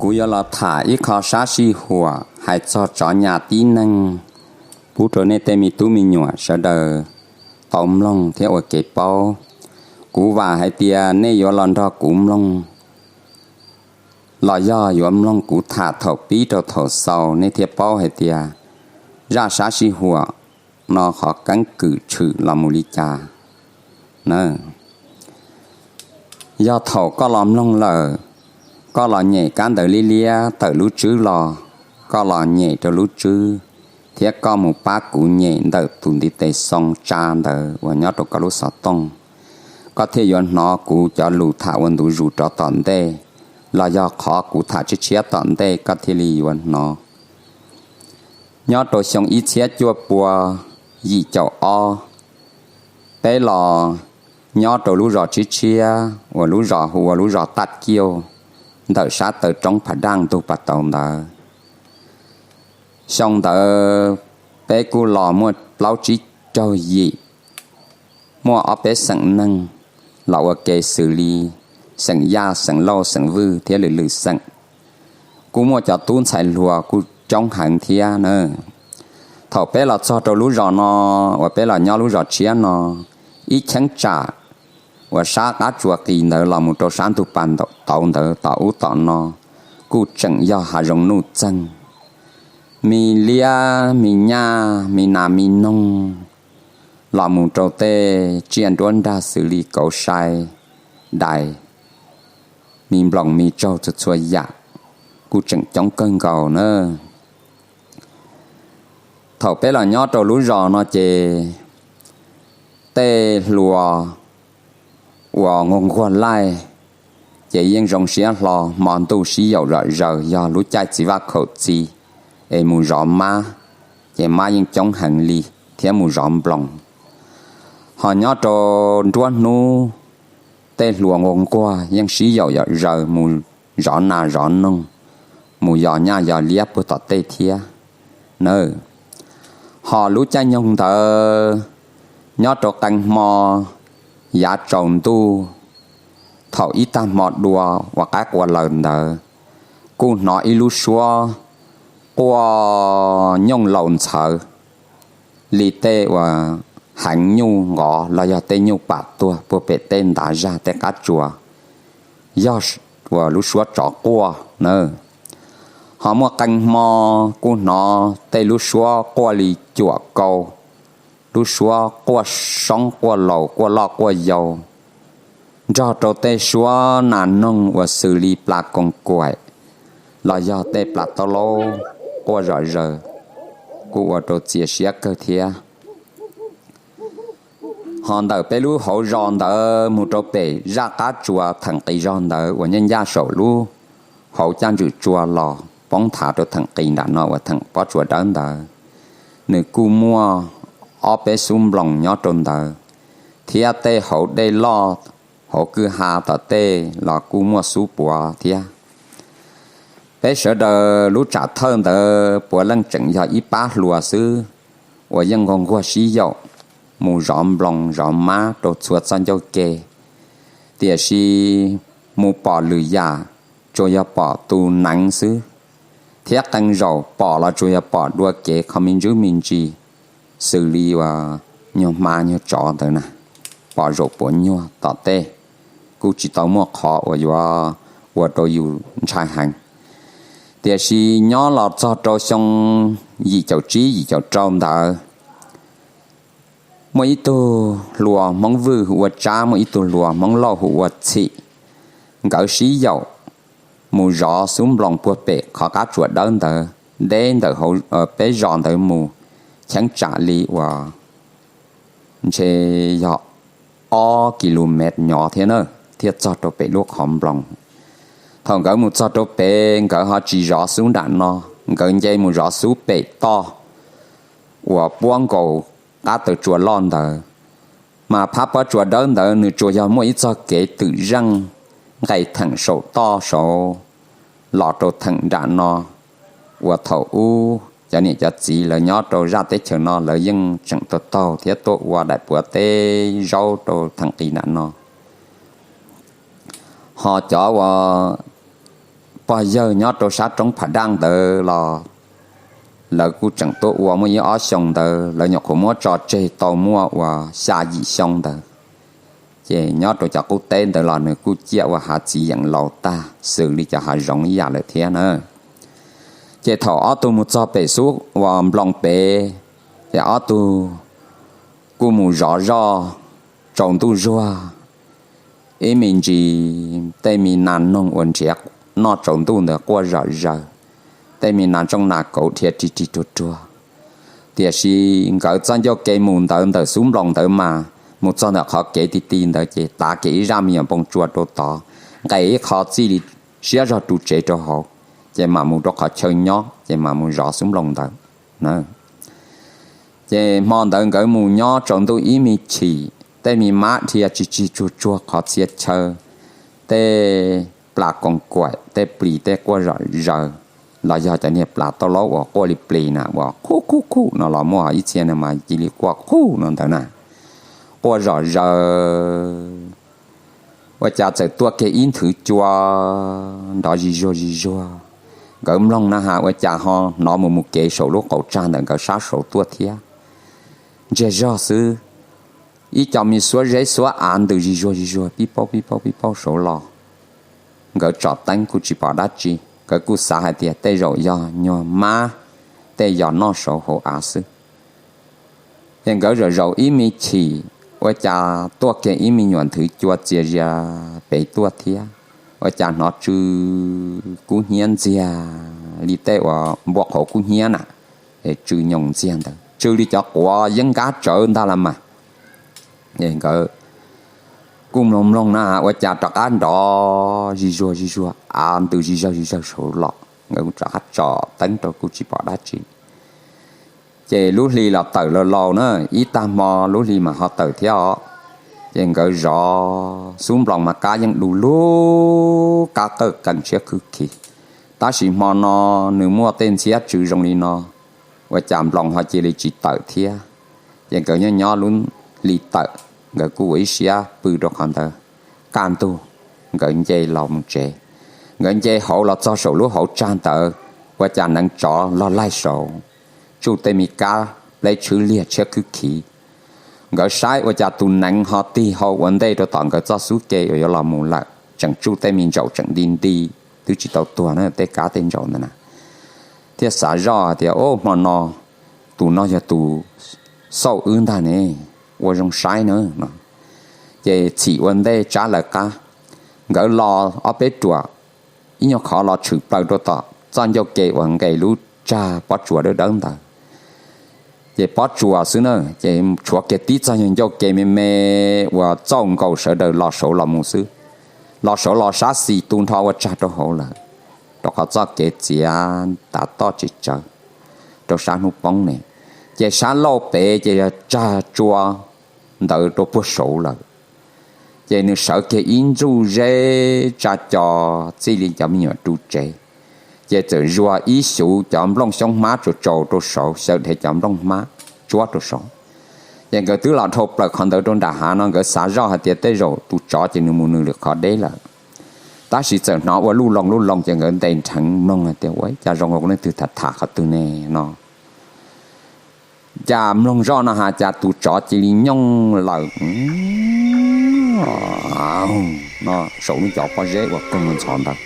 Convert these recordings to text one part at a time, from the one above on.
Kuv yuav los tham ib qho sab sij huam hais txog tsov nyas tib neeg pub rau nej tej me tub me nyuam sawv daws tau mloog thiab ua kev paub. Kuv vam hais tias nej yuav los nrog kuv mloog los yog yuav mloog kuv tham thaum pib rau thaum xaus nej thiaj paub hais tias zaj sab sij huam no qhov keeb kwm tshwm los mus li cas na. Yog thaum koj los mloog lawm, koj los nyem kab ntawv liab liab tawm lub tswb los, koj los nyem rau lub tswb, thiab koj mus pab kuv nyem ntawm tus ntiv tes xoo tsa ntawd uas nyob rau koj lub xov tooj, koj thiaj yuav hnov kuv cov lus tham ua ntu zus rov tom ntej, los yog qhov kuv tham tshiab tshiab tom ntej koj thiaj li yuav hnov. Nyob rau xyoo ib txhiab cuaj pua yim caum ob, peb los nyob rau lub zos tshiab tshiab uas lub zos hu ua lub zos Taj Kiuj, ntawm sab taw roob Phav Daj ntug pas tau ntawd. Xyoo ntawd peb kuj los muaj plaub tsib caug yim, muaj ob peb xeem neeg los ua ke xws li xeem Yaj, xeem Lauj, xeem Vwj thiab lwm lwm xeem. Kuj muaj cov tub ntxhais hluas kuj coob heev thiab na. Thaum peb los txog rau lub zos no, uas peb los nyob lub zos tshiab no, ib cheeb tsam uas sab qab tsuas qis ntawd los mus rau sab ntug pas tau ntawd tom ub tom no kuj tseem yog hav zoov nuj txeeg, me liab me nyaj, me nas me noog, los mus rau tej tsiaj nruab nrag xws li kauv sai, dais, me nploos me tsaug txhua txhua yam kuj tseem coob kawg nkaus na. Thaum peb los nyob rau lub zos no ces tej hluas uas nquag nquag laij ces yeej zoo siab hlo, hmo ntuj sib yaum zom zaws yog lub caij txiv vaj khaum txi es mus zov mab, ces mab yeej coob heev li, thiab mus zov nploos. Ho nyob rau nruab hnub tej hluas nquag nquag yeej sib yaum zom zaws mus zov nas zov noog, mus yos nyaj yos liab puag tom tej thiab na. Ho lub caij nyoog ntawd nyob rau qee hmo yav tsaus ntuj, thaum ib tag hmo dua uas qaib qua lawm ntawd, kuj hnov ib lub suab quaj nyooj laus ntxhawv li tej uas heev nyuj nqov los yog tej nyuj pam tuag puag pem tej ntav zag tej qab tsuas, yog uas lub suab tsov quaj na. Ho muaj qee hmo kuj hnov tej lub suab quaj li cuam kau, lub suab quaj soob quaj laus quaj loj quaj yau, nrog rau tej suab nas noog uas xws li plas koos kuaim los yog tej plas taub laub quaj zom zaws, kuj ua rau txias siab kawg thiab. Ho ntawm peb lub hauv zos ntawd mus rau pem zaj qab tsuas theem qis zog ntawd uas nyob ncaj saum lub hauv caj ntswm tsua los poob nthav rau theem qis nram no uas theem pob tsuas dawb ntawd, nws kuj muaj ob peb xub nploos nyob rau ntawd, thiab tej hauv dej loj hauv kwj ha tom tej los kuj muaj xub puav thiab. Peb sawv daws lub tsam thawj ntawd puav leej tseem yog ib pab hluas xwb uas yeej nquag nquag sib yaum mus zov nploos zov mab rau txhua txoj ncauj ke, tiam sis mus pom lwm yam tsuas yog pom tus neev xwb, thiab qee zaum pom los tsuas yog pom dua kev qhov me ntsis me ntsis, xws li uas nyuag hma nyuag tsov ntawd na, pom zaum puav nyuag tom tej, kuj tsis tau muaj qhov uas yuav ua rau yus ntshai heev. Tiam sis nyob los txog rau xyoo yim caum tsib yim caum rau ntawd, muaj ib tug hluas Hmoob Vwj hu ua Tsab, muaj ib tug hluas Hmoob Lauj hu ua Txhim, nkawd sib yaum mus zov xub nploos puag pem qhov qab tsuas dawb ntawd, deb ntawm peb zos ntawd mus cheeb tsam li uas ntshe yog ob ki lu mev nyov thiab na, thiaj txog rau pem lub qhov nploos. Thaum nkawd mus txog rau pem nkawd ho tsis zov xub nram no, nkawd nce mus zov xub pem toj uas puab nkaus qab taw tsua loj ntawd. Mas phab pob tsuas dawb ntawd nws tsuas yog muaj ib txog kev twm zeej nqes theem saum toj saud los rau theem nram no, uas thaum ub cov niam cov txiv lawv nyob rau zaj teb chaws no lawv yeej tseem taug taug thiab tuaj ua daim puav teb zaub rau theem qis nram no. Ho cov uas pog yawg nyob rau sab roob Phav Daj ntawd los lawv kuj tseem tuaj ua muaj ib ob xyoo ntawd, lawv nyuam qhuav muab tso tseg tau muaj ua xya yim xyoo ntawd. Ces nyob rau cov qub teb ntawd los nws kuj ciaj ua hav txiv yeem laus tag xws li cov hav zoov ib yam lawm thiab na. Ces thaum ob tug mus txog pem xub uas nploos pem, ces ob tug kuj mus zov zoj tsaus ntuj zuag, ib me ntsis tej me nas noog uas nrhiav noj tsaus ntuj ntawd quaj zom zaws, tej me nas tsooj nas kauv dhia rig rig ruag ruag. Tiam sis nkawd txoj ncauj ke mus ntawd ntawm xub nploos ntawd mas mus txog ntawm qhov kev ti ti ntawd ces tav kiag ib zaj me nyuam npoo tsua rau tod, nqes ib qho txij li siab zog ru tsev rau hauv, ces mam mus rau qhov chaw nyob ces mam mus zov xub nploos ntawd. Ces hmo ntawd nkawd mus nyob tsaus ntuj ib me chim, tej me mab dhia tsig tsig tsuag tsuag qhov txhia chaw, tej plas koos kaim, tej plis tej quaj zom zaws, los yog cov niag plas tauj laub uas quaj li plis na uas qhuj qhuj qhuj no los muaj, ib txhia no mas cia li quaj qhuj no ntawd na, quaj zom zaws. Ua cas txawm tuaj kiag ib nthwv cua nrov zis zuag zis zuag. Nkawd mloog na has ua cas ho hnov mus mus kev saum lub qaum tsag ntawm nkawd sab saud tuaj thiab. Ntsiag zog xwb, ib co me xuab zeb xuab av ntws zis zuag zis zuag pib paub pib paub pib paub saud los. Nkawd tsom teeb kuj tsis pom dab tsi, nkawd kuj xav hais tias tej zaum yog nyuag mab tej yos noj saud hauv av xwb. Ces nkawd zaum zaum ib me chim, ua cas tuaj kiag ib me nyuam nthwv cua txias zias pem tuaj thiab. Ua cas hnov tsw kub hnyiab ntxiag li tej uas npua qhauv kub hnyiab na, tsw nyoos ntxiag ntawd tsw li cov quav yeeb nkab tsawv ntag las mas. Nkawd kuj mloog mloog na ua cas rov qab nrov zis zuag zis zuag, av ntws zis zawg zis zawg saud los, nkawd kuj rov qab tsom teeb rau kuj tsis pom dab tsi. Ces lub hli los tawm laus laus na, ib tag hmo lub hli mas ho tawm thiab os. Ces nkawd zov xub nploos mas kab yeej du lug, kab qawj qees tshiab khwb khi. Tab sis hmo no nws muaj tej ntxhiab tsw zoo li no, ua cas nploos ho cia li tsis tawm thiab. Ces nkawd nyob nyob lub hli tawm, nkawd kuj ua ib siab pw rau qhov ntawd. Kaj ntug, nkawd nce los mus tsev. Nkawd nce hauv los txog saum lub hauv tsag ntawd, ua cas neev tsov log laig saud, tsuj tej me kab pleb tshwb liag tshiab khwb khiv. Nkawd saib ua cas tus neev ho tig hau ua ntej rau tom nkawd txoj xub ke uas yuav los mus lawm, tseem tsuj tej me ntsaum tseem nti nti, twb tsis tau tuag na tej kab tej ntsaum ntawd na. Thiaj xav zoj tias, Au, hmo no tus no yog tus xauj wb ntag ne, ua zoo saib na. Ces txhim ua ntej Tsab lawv qab, nkawd los ob peb ruam, ib nyuag qhov los tshwm plaws rau tom txoj ncauj ke uas nqes lub tsag pob tsuas dawb dawb ntawd. Ces pob tsuas xwb na, ces tshuav kiag tib txoj nyuag ncauj ke me me uas txaus nkaus sawv daws los saud los mus xwb. Los saud los sab xis tu nrho ua tsag rau hauv lawm, rau qhov txoj kev txiav tav toj tsis tsawv rau sab hnub poob ne. Ces sab laug pem ces yog tsag tsua ntawd rau puag saud lawm. Ces nws sawv kiag ib ntsuj zeb tsa co txij li cov me nyuam ru tsev, ces txawm zuag ib xyuv cov nplooj xyoob hmab tsuas tsaus rau saud, xyaw dhev cov nplooj hmab tsuab rau saud. Ces nkawd twb los dhau plaws qhov ntawd rau nram hav no, nkawd xav zoj hais tias tej zaum tus tsov ces nws mus nws lwm qhov deb lawm. Tab sis txawm hnov ua luj loo luj loo, ces nkawd ntes nrheev mloog hais tias, Ua cas zoo li leej twg tham tham qhov twg ne no. Cas mloog zoj no has cas tus tsov cia li nyooj lawm no saum lub ncov pob zeb uas koog ntxhov ntawd.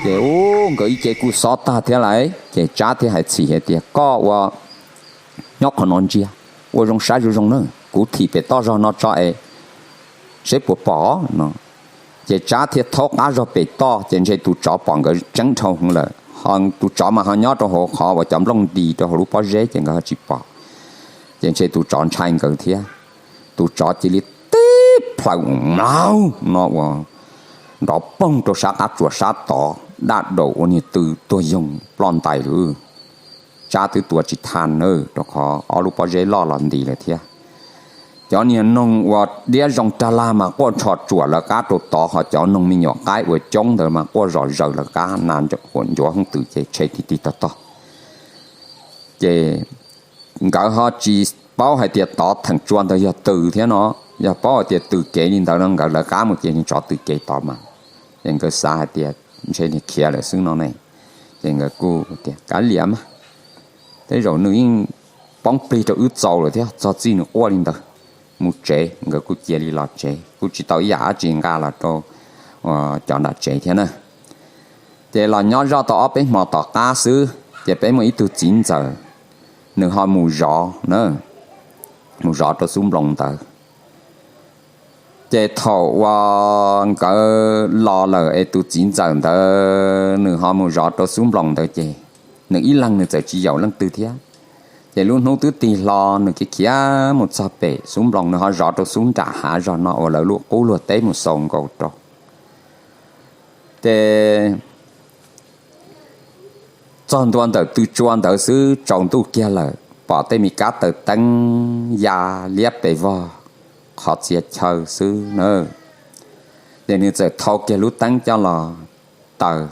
Ces u, nkawd ib ce kuj xob tag thiab lawm, ces Tsab thiaj hais txhim hais tias, Koj ua nyob qhov no ntsia, ua zoo saib zoo zoo na, kuv thim pem toj zog no tso es seb puas pom no. Ces Tsab thiaj thaub qab zog pem toj, ces ntshe tus tsov pom nkawd tseeb dhau hwv lawm, ho tus tsov mas ho nyob rau hauv qhov uas cov nplooj nti rau hauv lub pob zeb, ces nkawd ho tsis pom. Ces ntshe tus tsov ntshai nkawd thiab, tus tsov cia li tib plhaw mlaug no uas nrov poog rau sab qab tsuas sab tod, daj daum ua niag tw tuag yoog ploj ntais lawm. Tsab twb tua tsis tha na, rau qhov ob lub pob zeb loj los nti lawm thiab. Cov niag noog uas diab zoo rag lag mas quaj nrho tsuam lawv qab rau tod, ho cov noog me nyuam qaib uas coob ntawd mas quaj zom zaws lawv qab, nas huam ncuav hoob twm ces tshe tig tig tog tog. Ces nkawd ho tsis paub hais tias tod theem tsua ntawd yog tws thiab no, yog paub hais tias tws kev li ntawd no nkawd lawv qab mus ces tsov tws kev tod mas. Ces nkawd xav hais tias ntshe khiav lawm xwb no ne. Ces nkawd kuj tias, Kav liam mas, tej zaum nws yeej poob plig rau wb txaus lawm thiab, txog txij nws quaj li ntawd. Mus tsev. Nkawd kuj cia li los tsev, kuj tsis tau ib yam dab tsi nqa los rau cov nram tsev thiab na. Ces los nyob zoj tau ob peb hmo tom qab xwb ces peb muaj ib tug txiv ntxawm, nws ho mus zov na, mus zov rau xub nploos ntawd. Ces thaum uas nkawd los lawm es tus txiv ntxawm ntawd nws ho mus zov rau xub nploos ntawd ces nws ib leeg nws txawm tsis yaum leej twg thiab. Ces lub hnub twb tig hlo, nws khiav khiav mus txog pem xub nploos, nws ho zov rau xub nram hav zog no uas lawv lub qub luag teb mus xaus nkaus rau. Ces txog ntua ntawm tw tsua ntawd xwb, tsaus ntuj kiag lawm, pom tej me kab taws teeb ya liab pes vog qhov txhia chaw xwb na. Ces nws txawm thau kiag lub teeb coj los taws,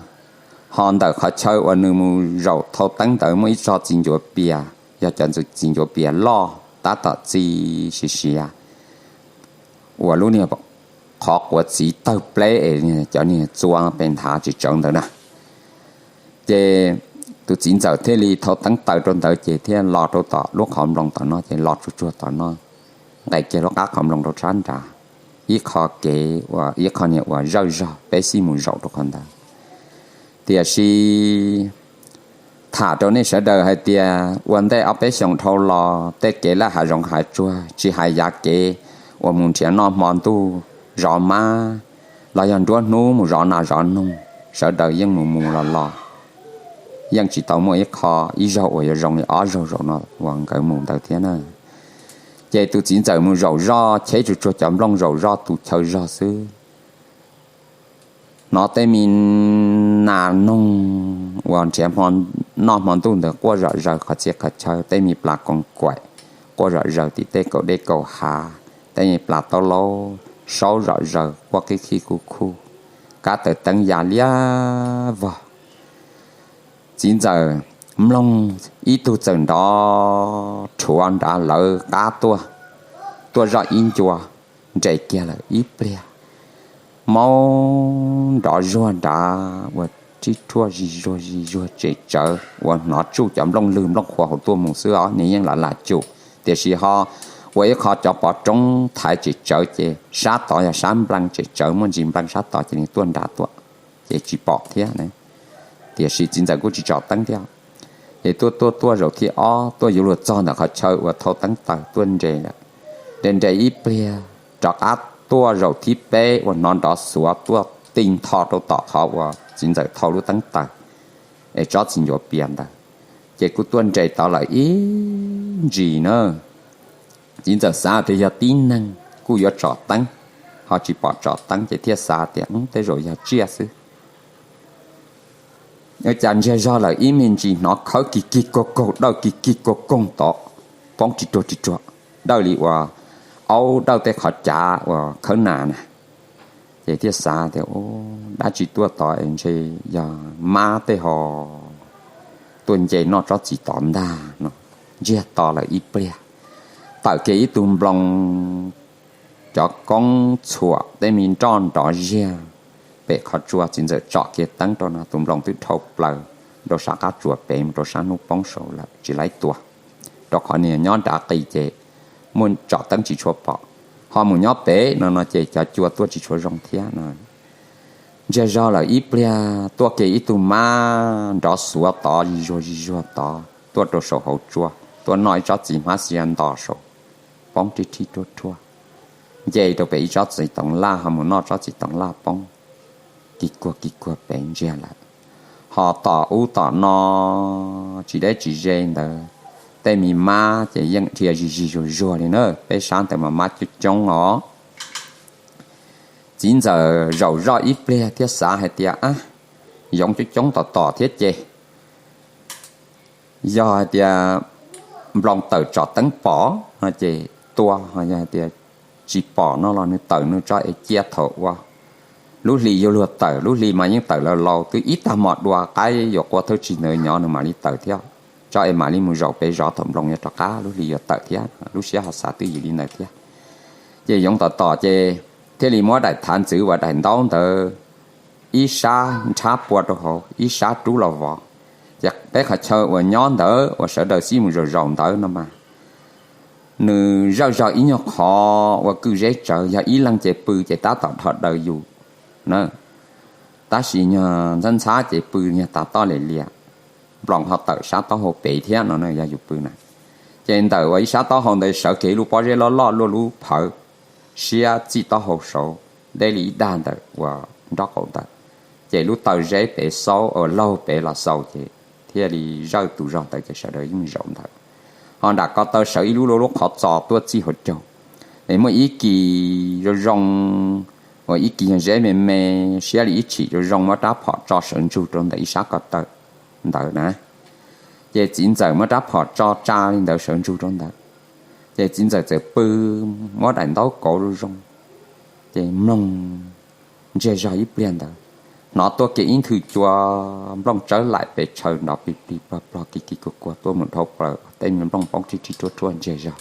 ho ntawm qhov chaw uas nws mus zaum thau teeb ntawd muaj ib tsob txiv ncuav pias, yog cov txiv ncuav pias loj tab tom txi siav siav uas lub niag qhov quav txiv tawg pleb es cov niag txua pes nthav tsis tsawv ntawd na. Ces tus txiv ntxawm thiaj li thau teeb taws rau ntawd ces thiaj los rau tom lub qhov nploos tom no, ces los tsuag tsuag tom no, nqes kiag lub qab qhov nploos rau sab nrad, ib qho kev uas ib qho niag uas zawj zog peb xij mus zaum rau qhov ntawd. Tiam sis tham rau nej sawv daws hais tias ua ntej ob peb xyoos dhau los tej kev laj hav zoov hav tsuag tsis hais yav kev uas mus nrhiav noj hmo ntuj zov mab los yog nruab hnub mus zov nas zov noog, sawv daws yeej mus mus los los, yeej tsis tau muaj ib qho ib zaug uas yuav zoo li ob zaug zaum no uas nkawd mus ntawd thiab na. Ces tus txiv ntxawm mus zaum zoj cheb tsuag tsuag cov nplooj zaum zoj tus chaw zog xwb, hnov tej me nas noog uas nrhiav noj hmo ntuj ntawd quaj zom zaws qhov txhia qhov chaw, tej me plas koos kaim quaj zom zaws tim tej kaum dej kaum hav, tej me plas taub laub saub zom zaws quaj khib khib khuj khuj, kab taws teeb ya liab vog. Txiv ntxawm mloog ib tug txawm nrov rhuav nrad lawv qab tuaj, tuaj zoj ib ncua, nres kiag lawm ib pliag, maub nrov zuag nrad uas rhib rhuaj zig zuag zig zuag tsem tsawv uas hnov tsuj cov nplooj lwg nplooj qhuav hauv tuaj mus xwb os, nws yeej lam lam cum, tiam sis ho ua ib qho cov pov roob thaiv tsem tsawv ces sab tod yog sab nplees tsem tsawv muaj ntsis nplees sab tod ces nws tuaj nrad tuaj ces tsis pom thiab. Tiam sis txiv ntxawm kuj tsis tsom teeb thiab, ces tuaj tuaj tuaj zaum thib ob tuaj yuav luag txog ntawm qhov chaw uas thau teeb taws tuaj nres lawm, nres nres ib pliag rov qab tuaj zaum thib peb uas hnov nrov xuav tuaj ti ntho rau tom qhov uas txiv ntxawm thau lub teeb taws es tsob txiv ncuav pias ntawd, ces kuj tuaj nres tod lawm ib ntsis na. Txiv ntxawm xav tias yog tib neeg kuj yuav tsom teeb, ho tsis pom tsom teeb ces thiaj xav tias tej zaum yog tsiaj xwb. Cas ntsiag zog lawm ib me ntsis hnov khawb kig kig kaug kaug dawj kig kig kaug koog tod, poob ri ruag ri ruag, dawj li uas aub dawj tej qhov cav uas khawb nas na. Ces thiaj xav tias dab tsi tuaj tod es ntshe yog mab tej ho tuaj nce noj tsob txiv tod ntag no. Ntsiag to lawm ib pliag, tawm kiag ib tug nploos, cov koob txhuam tej me nroj nrov ziag pem qhov tsua, txiv ntxawm tsom kiag teeb rau no tus nploos twb dhau plaws rau sab qab tsua pem mus rau sab hnub poob saud lawm tsis laib tua, rau qhov niag nyob nrad qis ces muaj tsom teeb tsis tshua pom, ho mus nyob pem no no ces cov cua tuaj tsis tshua zoo thiab no. Ntsiag zog lawm ib pliag tuaj kiag ib tug mab nrov xuav tod zig zuag zig zuag tod tuaj rau saum hauv tsua, tuaj noj ib tsob txiv hmab xia ntos saud, poob rib rhib ruag ruag, nce rau pem ib tsob txiv toov laj ho mus noj tsob txiv toov laj poob, kig kuag kig kuag pem ntsiag lawm. Ho tom ub tom no tsis deb tsis ze ntawd, tej me mab ces yeej dhia zig zig zuag zuag li na, peb sab ntawd mas mab coob coob os. Txiv ntxawm zaum zoj ib pliag thiab xav hais tias a, yoov coob coob tom tom thiab ces yog hais tias nploos tawm tsom teeb pom no ces tua, yog hais tias tsis pom no los nws tawm nws tso es cia thaum ua lub hli yuav luag tawm, lub hli mas yeej tawm laus laus twb ib tag hmo dua qaib yuav qua thawj tsig ntawd nyob nws mam li tawm thiab, tso es mam li mus zaum pem zov thaum nploos yuav rov qab lub hli yuav tawm thiab, lub siab ho xav twb yim li ntawd thiab. Ces yoov tom tom ces thiaj li muab daim thav ntxwv uas daim ntaub ntawd ib sab nrhab pua rau hauv, ib sab rub los vov. Ces peb qhov chaw uas nyob ntawd uas sawv daws xij mus zaum zaum ntawd no mas, nws zawj zog ib nyuag qhov ua kwj zeb tsawv, yog ib leeg ces pw ces tab tom dhos daws yus na. Tab sis nyuag ntxhab ntxhab ces pw nyuag tas toj li lias, nploos ho tawm sab taub hau pem thiab no yog yus pw na. Ces ntawm uas ib sab taub hau ntawd sawv kiag ib lub pob zeb loj loj luaj lub phawv siab txij taub hau saud, deb li ib dag ntawm uas nraub qaum ntawd. Ces lub taw zeb pem xaub uas laug pem los xaus ces thiaj li zawj tus zog ntawd ces sawv daws yeej zaum ntawd. Ho nram ko taw sawv ib lub lub qhov txos tuaj txij hauv caug, es muaj ib kis zoo zoo uas ib kis yog zeb me me siab li ib tshim zoo zoo muab rab phom tso sawv ntsug rau ntawm ib sab ko taw ntawd na. Ces txiv ntxawm muab rab phom tso tsa li ntawd sawv ntsug rau ntawd. Ces txiv ntxawm txawm pw muab daim ntaub kauv zoo zoo, ces mloog ntsiag zog ib pliag ntawd, hnov tuaj kiag ib nthwv cua nplooj tsawb laim pes tshaw nrov plig plig plog plog kis kis kuag kuag tuaj mus dhau plaws, tej me nplooj poob rib rib ruaj ruaj ntsiag zog.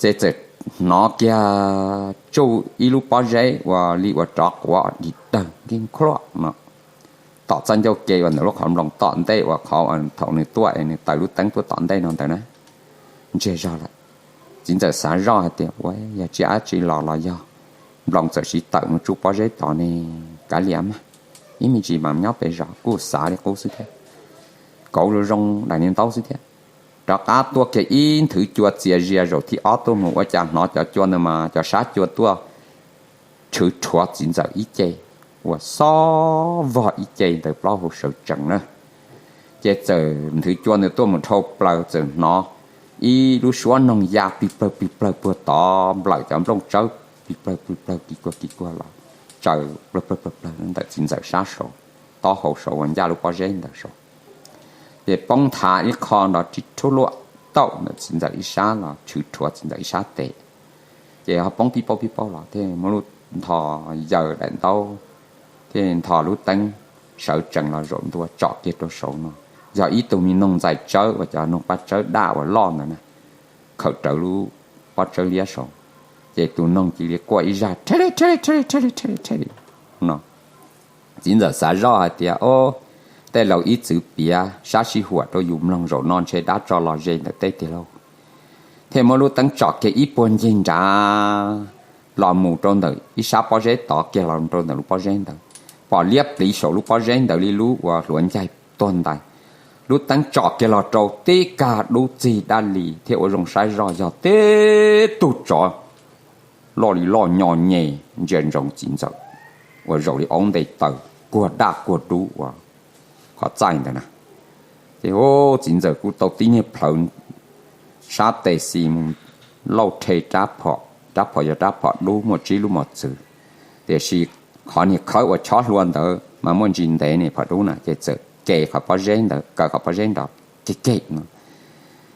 Ces txawm hnov kiag tsuj ib lub pob zeb uas li uas rov quav dig dawg nkig nkluaj no, tom txoj ncauj ke uas ntawm lub qhov nploos tom ntej uas qhov thaum nws tuaj es nws taws lub teeb tuaj tom ntej no ntawd na, ntsiag zog lawm. Txiv ntxawm xav zoj hais tias, Ua, yog tsiaj dab tsi los los yog nploos txawm siv tawm mus tsuj pob zeb tod ne, kav liam mas, ib me ntsis mas nyob pem zos kuj xav li qub xwb thiab, kauv zoo zoo daim niag ntaub xwb thiab. Rov qab tuaj kiag ib nthwv cua txias zias zaum thib ob tuaj mus ua cas hnov cov cua ntawd mas cov sab cua tuaj tshwv rhuav txiv ntxawm ib ce, uas xob vog ib ce ntawd plaub hau sawv tsees na. Ces txawm nthwv cua ntawd tuaj mus dhau plaws txawm hnov ib lub suab noog ya plig plawg plig plawg puag tod nplawm cov nplooj tsawb plig plawg plig plawg kis kuag kis kuag los tsaws plawg plawg plawg ntawm txiv ntxawm sab saud, taub hau saud uas ncaj lub pob zeb ntawd saud. Ces poob nthav ib qho nrov rib rhuaj luaj tawm ntawm txiv ntxawm ib sab los tshwv rhuav txiv ntxawm ib sab tes. Ces ho poob pib paub pib paub los thiaj muab lub ntho yaws daim ntaub, thiaj ntho lub teeb sawv tsees los zaum ntua tsom kiag rau saud no. Yog ib tug me noog ntxais tsawb uas cov noog paj tsawb daj uas loj ntawd na, khawm rawv lub pob tsawb liab saud. Ces tus noog cia li quaj ib zaj rhe li rhe li rhe li rhe li rhe li no. Txiv ntxawm xav zoj hais tias, Ob, tej laus ib txwv piav sab sij huam rau yus mloog zaum no ntshe dab tso los ze ntawm teb tiag lauj. Thiaj muab lub teeb tsom kiag ib puag ncig nrad los mus rau ntawm ib sab pob zeb tod kiag los rau ntawm lub pob zeb ntawd, pom liab pliv saum lub pob zeb ntawd li lub uas hluav ncaig tuag ntais. Lub teeb tsom kiag los rau tib kag dub txig dab li thiab ua zoo saib zoj yog tib tug tsov loj li loj nyo nyem ntsia ntsoov txiv ntxawm uas zaum li aub nte taws kuag daj kuag dub uas qhov txaij ntawd na. Ces txiv ntxawm kuj tau tib niag plhawv sab tes xis mus lauj rhe rab phom, rab phom yog rab phom dub muaj tsib lub mos txwv, tiam sis qhov niag khawb uas chob hlua ntawd mas muaj ntsis ntev niag phom dub na, ces txawm ke qhov pob zeb ntawd, kaw qhov pob zeb nrov ke ke no.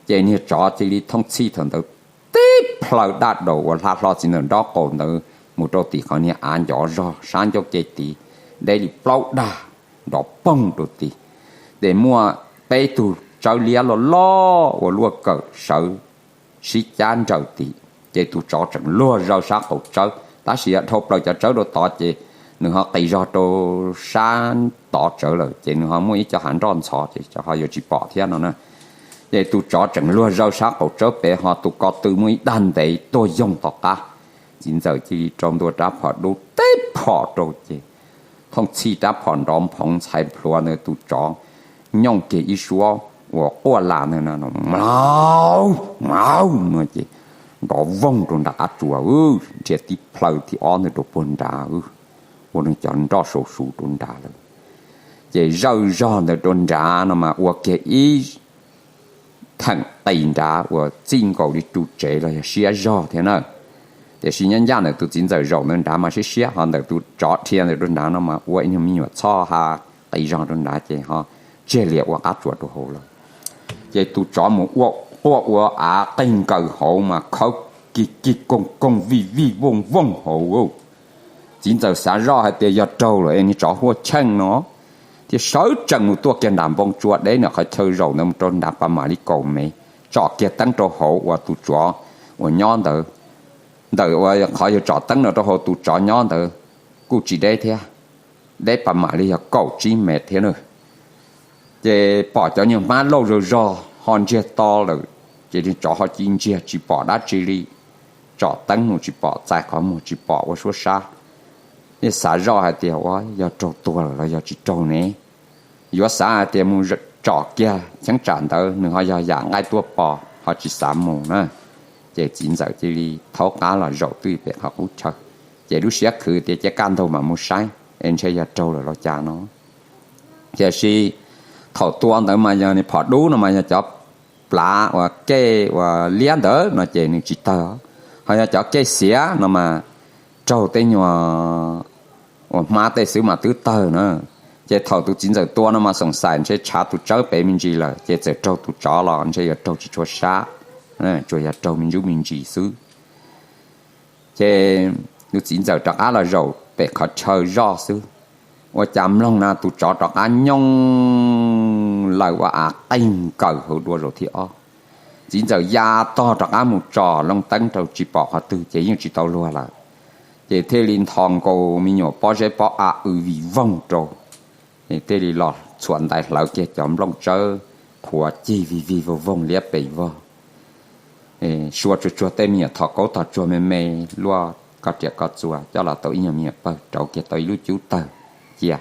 Ces niag tsov cia li thooj txhij thaum ntawd tib plhaw daj daus uas hla hlo txiv ntxawm nraub qaum ntawd mus rau tim qhov niag av ncov zog sab ncauj ke tid, deb li plaub dag nrov poog rau tid. Ces muaj peb tug tsawb liab loj loj ua luaj kawm sawv sib cab nraws tid, ces tus tsov tseem luag zaws sab qaum tsawb, tab sis dhau plaws cov tsawb rau tod ces nws ho qis zog rau sab tod tsawv lawm, ces nws ho muaj ib co hav nroj ntxhov ces ho yuav tsis pom thiab no na. Ces tus tsov tseem luag zaws sab qaum tsawb pem ho tus ko tw muaj ib dag ntev tuaj yoog tom qab. Txiv ntxawm cia li rau ntua rab phom dub tib phom rau ces thooj txhij rab phom nrov nphoov ntxhais nplhuav ntawd tus tsov nyooj kiag ib suab uas quaj las ntawd no, mauv mauv no ces nrov voog rau nram qab tsuas, nrhiav tib plhaw thib ob ntawd rau puag nrad, ua nws cov nroj sau su rau nrad lawm. Ces zawj zog ntawd rau nrad no mas ua kiag ib theem qis nrad uas txij nkaus li ru tsev los yog siab zog thiab na. Tiam sis nyob ncaj ntawm tus txiv ntxawm zaum ntawd nrad mas siab siab, ho ntawm tus tsov dhia ntawd rau nrad no mas ua ib nyuag me nyuam txhoj ha qis zog rau nrad ces ho tsiag lias ua qab tsuas rau hauv lawm. Ces tus tsov mus ua quaj ua av qig nkaws hauv mas khawb kig kig koog koog vij vij vooj vooj hauv. Txiv ntxawm xav zoj hais tias yog raug lawm es niag tsov huaj cheej no, thiaj sawv tsees mus tuaj kiag nram npoo tsua deb nram qhov chaw zaum ntawd mus rau nrad pas mam li kaum mev, tsom kiag teeb rau hauv uas tus tsov uas nyob ntawd, ntawm uas qhov yog tsom teeb no rau hauv tus tsov nyob ntawd kuj tsis deb thiab. deb pas mam li yog kaum tsib mev thiab na. Ces pom cov nyuag hmab lauj zog zog ho ntsiag to lawm, ces tsov ho ci ntsiag tsis pom dab tsi li, tsom teeb mus tsis pom, txais qhov muag tsis pom ua suab sab. Yeej xav zoj hais tias ua yog raug tuag lawm los yog tsis raug ne, yuav xav hais tias mus tsom kiag cheeb tsam ntawd nws ho yog yam nqaij tuaj pos ho tsis xav mus na. Ces txiv ntxawm cia li thaub qab los zaum twj pem qhov qub chaw, ces lub siab khwv tias cia kaj ntug mam mus saib es ntshe yog raug lawm los cas no. Tiam sis thaum tua ntawd mas yog nws phom dub no mas yog cov plav uas kej uas liab ntawd no ces nws tsis tawg, ho yog cov kej xiav no mas raug tej nyuag uas hmab tej xwb mas twb tawg na. Ces thaum tus txiv ntxawm tua no mas xoom xaim ntshe tshav tus tsawb pem me ntsis lawm ces txawm raug tus tsov los ntshe yuav raug tsis tshua sab, tsuas yog raug me ntsuj me ntsis xwb. Ces tus txiv ntxawm rov qab los zaum pem qhov chaw zoj xwb, ua cas mloog na tus tsov rov qab nyooj lawm ua av qeeg nkaws hauv dua zaum thib ob. Txiv ntxawm ya tog rov qab mus tso loo teeb rau tsis pom qhov twg ces yeej tsis tau luag lawm. Ces thiaj li nthos nkaus me nyuam pob zeb pob av w vij voog rau, thiaj li los txhuam ntais hlawv kiag cov nplooj tsawb qhuav cig vij vij voog voog liab pes vog. Sua tsuag tsuag tej me nyuam thom kaub thom tsuag me me luaj ko riam ko txuas coj los tau ib nyuag me nyuam pawg rauv kiag tau ib lub cub tawg cia.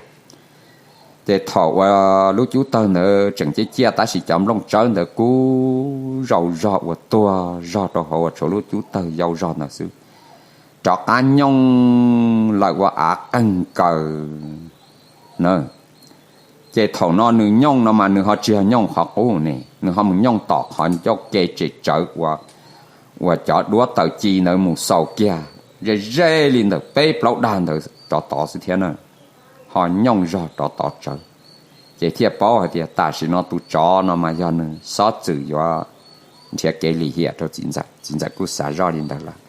Ces thaum uas lub cub tawg ntawd tseem ciaj ciaj tab sis cov nplooj tsawb ntawd kub zau zog uas tuag zog rau hauv uas tshuav lub cub tawg yau zog ntawd xwb, rov qab nyooj lawm ua av qeeg nkaws na. Ces thaum no nws nyooj no mas nws ho tsis yog nyooj qhov qub ne, nws ho mus nyooj tom qhov ncauj ke tsev tsawv uas, uas cov duab taws ci ntawd mus xaus kiag ze ze li ntawm peb plaub dag ntawd rov tod xwb thiab na, ho nyooj zog rov tod tsawv. Ces thiaj paub hais tias tam sim no tus tsov no mas yog nws xob txwm yuav nrhiav kev lim hiam rau txiv ntxawm, txiv ntxawm kuj xav zoj li ntawd lawm.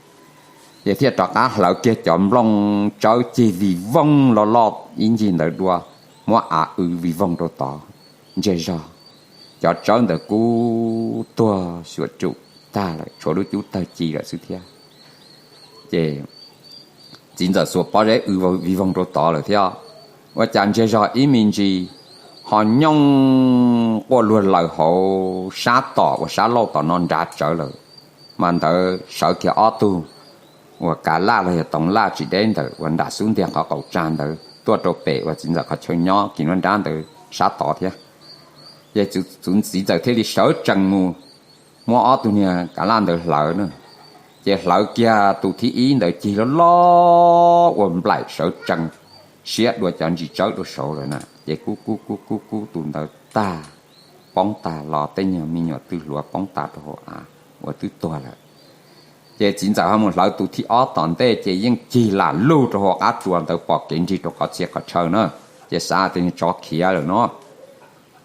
Ces thiaj rov qab hlawv kiag cov nplooj tsawb cig vij voog loj loj ib ncig ntawd dua, muab av w vij voog rau tod ntsiag zog. Cov tsawb ntawd kub tuag xyuam cum tag lawm tshuav lub cub tawg ci lawm xwb thiab. Ces txiv ntxawm xuas pob zeb w vij voog rau tod lawm thiab, ua cas ntsiag zog ib me ntsis ho nyooj quaj luag laws hauv sab tom uas sab laug tom no nrad tsawv lawm. Mas ntawd sawv kiag ob tug uas kav laj los yog toov laj tsis deb ntawm uas nram xub ntiag qhov qaum tsa ntawd tuaj rau pem uas txiv ntxawm qhov chaw nyob kis nruab nrab ntawd sab tod thiab. Ces txiv ntxawm thiaj li sawv tsees mus muab ob tug niag kav laj ntawd hlawv na. Ces hlawv kiag tus thib ib ntawd cig loj loj ua nplaim sawv tsees siab dua cov ntsis tsawb dua saud lawm na, ces kub kub kub kub kub tus ntawd tag, poob tag los tej nyuag me nyuam twb hluav poob tas rau hauv av uas twb tuag lawm. Ces txiv ntxawm ho mus hlawv tus thib ob tom ntej ces yeej cig lam lug rau hauv qab tsuas ntawd pom kev nrig rau qhov txhia qhov chaw na, ces xav tias tsov khiav lawm no.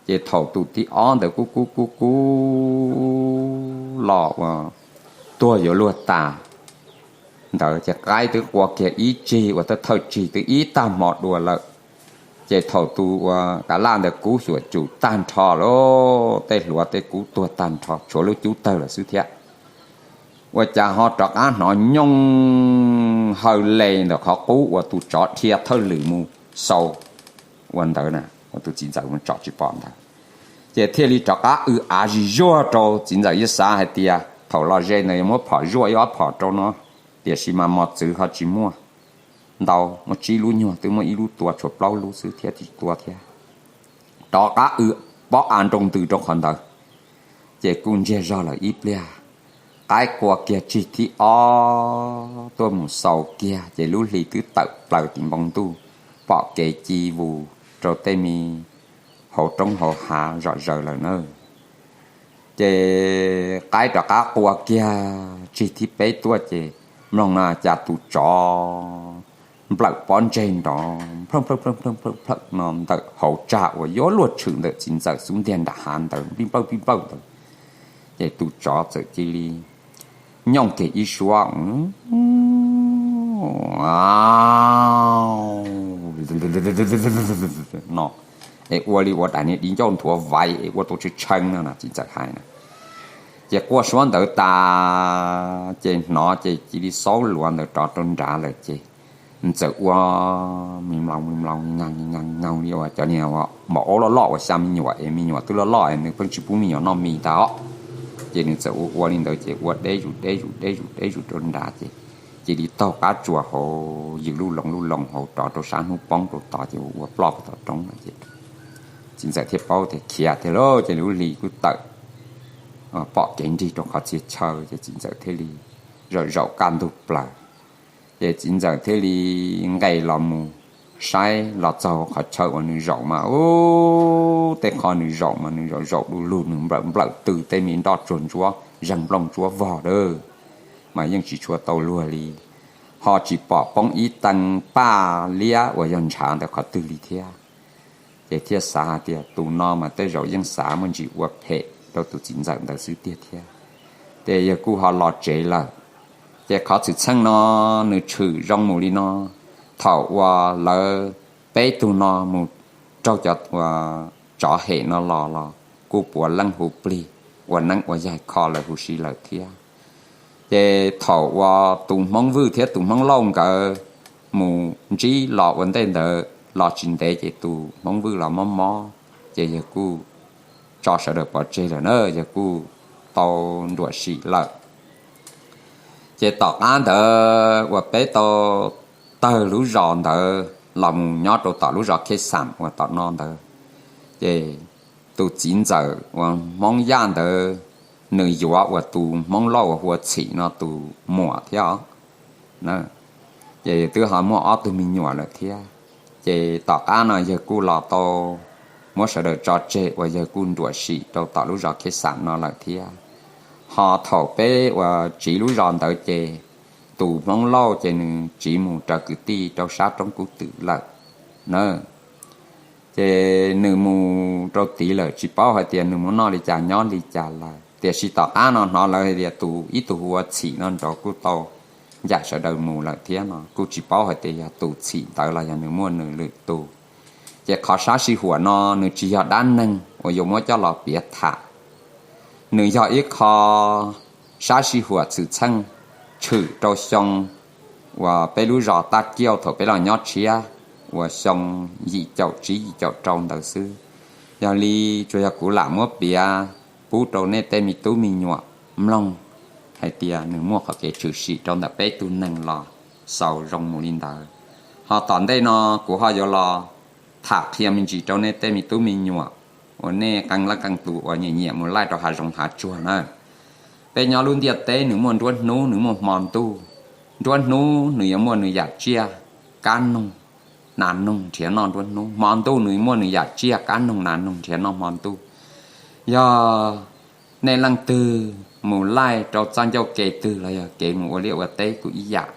Ces thaum tus thib ob ntawd kub kub kub kub los uas tuag yuav luag tas ntawd ces qaib twb qua kiag ib tsig uas thawj thawj tsig twb ib tag hmo dua lawm. Ces thaum tus uas kav laj ntawd kub xyuam cum tag nrho lawm, tej hluav tej kub tuag tag nrho tshuav lub cub tawg lawm xwb thiab. Ua cas ho rov qab hnov nyooj hawv le ntawm qhov qub uas tus tsov dhia thawj lwm mus xaus ua ntawd na, uas tus txiv ntxawm mus tsom tsis pom ntawd. Ces thiaj li rov qab w av zis zuag rau txiv ntxawm, yeej xav hais tias thaum los ze ntawd yuav muab phom zuaj ib ob phom rau no, tiam sis mas mos txwv ho tsis muaj ntau, muaj tsib lub nyuag twb muab ib lub tua tshuav plaub lub xwb thiab tsis tua thiab. Rov qab w pob av nroo ntws rau qhov ntawd, ces kuj ntsiag zog lawm ib pliag. Qaib qua kiag tsig thib ob tuaj mus xaus kiag ces lub hli twb tawm plaws tim npoo ntuj, pom kev ci vus rau tej me hauv roob hauv hav zom zaws lawm na. Ces qaib rov qab qua kiag tsig thib peb tuaj ces mloog na cas tus tsov nplawm pob ntseg nrov nplawm nplawm nplawm nplawm no ntawm hauv tsag uas yuav luag tshwm ntawm txiv ntxawm xub ntiag nram hav ntawd nplij nplawj nplij nplawj ntawd. Ces tus tsov txawm cia li nyooj kiag ib suab no es ua li ua daim niag di ncauj nthuav vaiv es ua tau tshee tshee no na, txiv ntxawm hais na. Ces quaj suab ntawd tas ces hnov ces cia li xaub luav ntawd rov rau nrad lawm ces nws txawm ua mis mlaus mis mlaus nyaug nyaug li uas cov niag maum aub loj loj uas xya me nyuam es me nyuam twb loj loj es nws pheej tsis pub me nyuam noj mis ntag os. Ces nws txawm ua ua li ntawd ces ua deb zus deb zus deb zus deb zus rau nrad ces cia li taug qab tsuas hauv yws luj loos luj loos hauv rov rau sab hnub poob rau tod ces ua ua ploj puag tom roob lawm ces txiv ntxawm thiaj paub tias khiav tiag lauj. Ces lub hli kuj tawm pom kev nrig rau qhov txhia chaw ces txiv ntxawm thiaj li zaum zaum kaj ntug plaws. Ces txiv ntxawm thiaj li nqes los mus saib los txog qhov chaw uas nws zaum mas ub, tej qho nws zaum mas nws zaum zaum du lug nws nplawm nplawm tw tej me nroj tsuag ntsuab zeeg nplooj ntsuab vog lawm, mas yeej tsis tshua tau luag li, ho tsis pom poob ib tee paj liab uas yog ntshav ntawd qhov twg li thiab. Ces thiaj xav hais tias tus no mas tej zaum yeej xav muaj ntsis ua phem rau tus txiv ntxawm ntawd xwb tiag thiab. Ces yawg kuj ho los tsev lawm. Ces qhov xwm txheej no nws tshwm zoo mus li no, thaum uas lawv peb tug no mus raug cov tsov hem no los los kuj puav leej hu plig ua neeb ua yaig kho lawv huv si lawm thiab. Ces thaum uas tus Hmoob Vwj thiab tus Hmoob Lauj nkawd mus ntsib los ua ntej ntawd los tsis ntev ces tus Hmoob Vwj los mob mob, ces yawg kuj tso sawv daws pov tseg lawm na, yawg kuj tau nruam sim lawm. Ces tom qab ntawd uas peb tau tawg lub zos ntawd los mus nyob rau tom lub zos Khej Xam uas tom no ntawd, ces tus txiv ntxawm uas Hmoob Yaj ntawd nws yuav uas tus Hmoob Lauj uas hu ua Txhim no tus muam thiab os. Ces twb ho muaj ob tug me nyuam lawm thiab. Ces tom qab no yawg kuj los tau muab sawv daws tso tseg uas yawg kuj nruam sim rau tom lub zos Khej Xam no lawm thiab. Ho thaum peb uas tsiv lub zos ntawd ces tus Hmoob Lauj ces nws tsiv mus raws kwv tij rau sab roob Kub Twm lawm na. Ces nws mus rau tid lawm tsis paub hais tias nws mus noj li cas nyob li cas lawm, tiam sis tom qab no hnov lawv hais tias tus ib tug hu ua Txhim no nrog kuj tau ncaim sawv daws mus lawm thiab no, kuj tsis paub hais tias yog tus Txhim ntawd los yog nws muaj nws lwm tus. Ces qhov sab sij huam no nws tsis yog dab neeg uas yuav muab coj los piav tham. Nws yog ib qho sab sij huam xwm txheej tshwm rau xyoo uas peb lub zos Taj Kiauj thaum peb los nyob tshiab uas xyoo yim caum tsib yim caum rau ntawd xwb. Yog li tsuas yog kuv lam muab piav pub rau nej tej me tub me nyuam mloog hais tias nws muaj qhov kev tshwm sim rau ntawm peb tug neeg los xaus zoo mus li ntawd. Ho tom ntej no kuv ho yuav los tham qhia me ntsis rau nej tej me tub me nyuam uas nej qee leej qee tus uas nyiam nyiam mus laij rau hav zoov hav tsuag na. Peb nyob lub ntiaj teb nws muaj nruab hnub nws muaj hmo ntuj. Nruab hnub nws yuav muaj nws yam tsiaj kab noog nas noog nrhiav noj nruab hnub, hmo ntuj nws muaj nws yam tsiaj kab noog nas noog nrhiav noj hmo ntuj. Yog nej leej twg mus laij rau txoj ncauj ke twg los yog kev mus ua liaj ua teb kuj ib yam,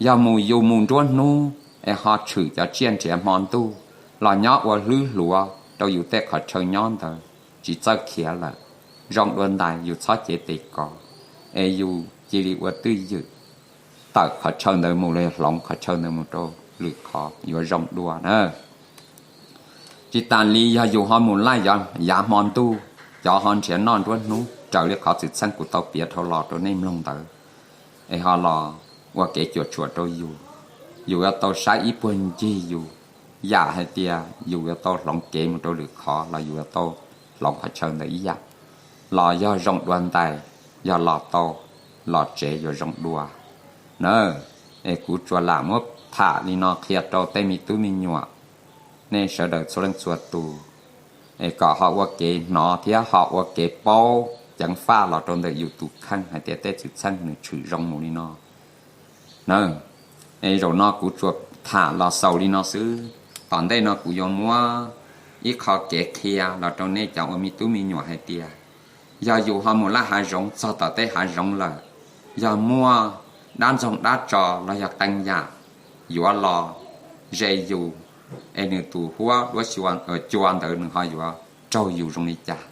yog mus yus mus nruab hnub es ho tshwm cov tsiaj nrhiav hmo ntuj los nyob ua hlwb hluav rau yus tej qhov chaw nyob ntawd tsis txawj khiav lawm, zoo dua ntais yus txhob cev tes kov, es yus cia li ua twj ywm tawm qhov chaw ntawd mus los yog hloov qhov chaw ntawd mus rau lwm qhov yuav zoo dua na. Tsis tas li yog yus ho mus laij yav hmo ntuj, cov ho nrhiav noj nruab hnub raws li qhov xwm txheej kuv tau piav dhau los rau nej mloog ntawd, es ho los ua kev cuam tshuam rau yus, yus yuav tau saib ib puag ncig yus, yam hais tias yus yuav tau hloov kev mus rau lwm qhov los yus yuav tau hloov qhov chaw ntawd ib yam, los yog zoo dua ntais, yog los tau los tsev yuav zoo dua na. Es kuv tsuas lam muab tham li no qhia rau tej me tub me nyuam, nej sawv daws txhua leej txhua tus, es kom ho ua kev hnov thiab ho ua kev paub ceev faj los rau ntawm yus tus kheej hais tias tej xwm txheej nws tshwm zoo mus li no na. Es zaum no kuv tsuas tham los xaus li no xwb, tom ntej no kuv yuav muab ib qho kev qhia los rau nej cov ua me tub me nyuam hais tias, yog yus ho mus laij hav zoov txog tom tej hav zoov lawm, yog muaj dab ntxoog dab tso los yog qee yam yuav los ze yus, es nws tus huab duab cua ntawd nws ho yuav raug yus zoo li cas.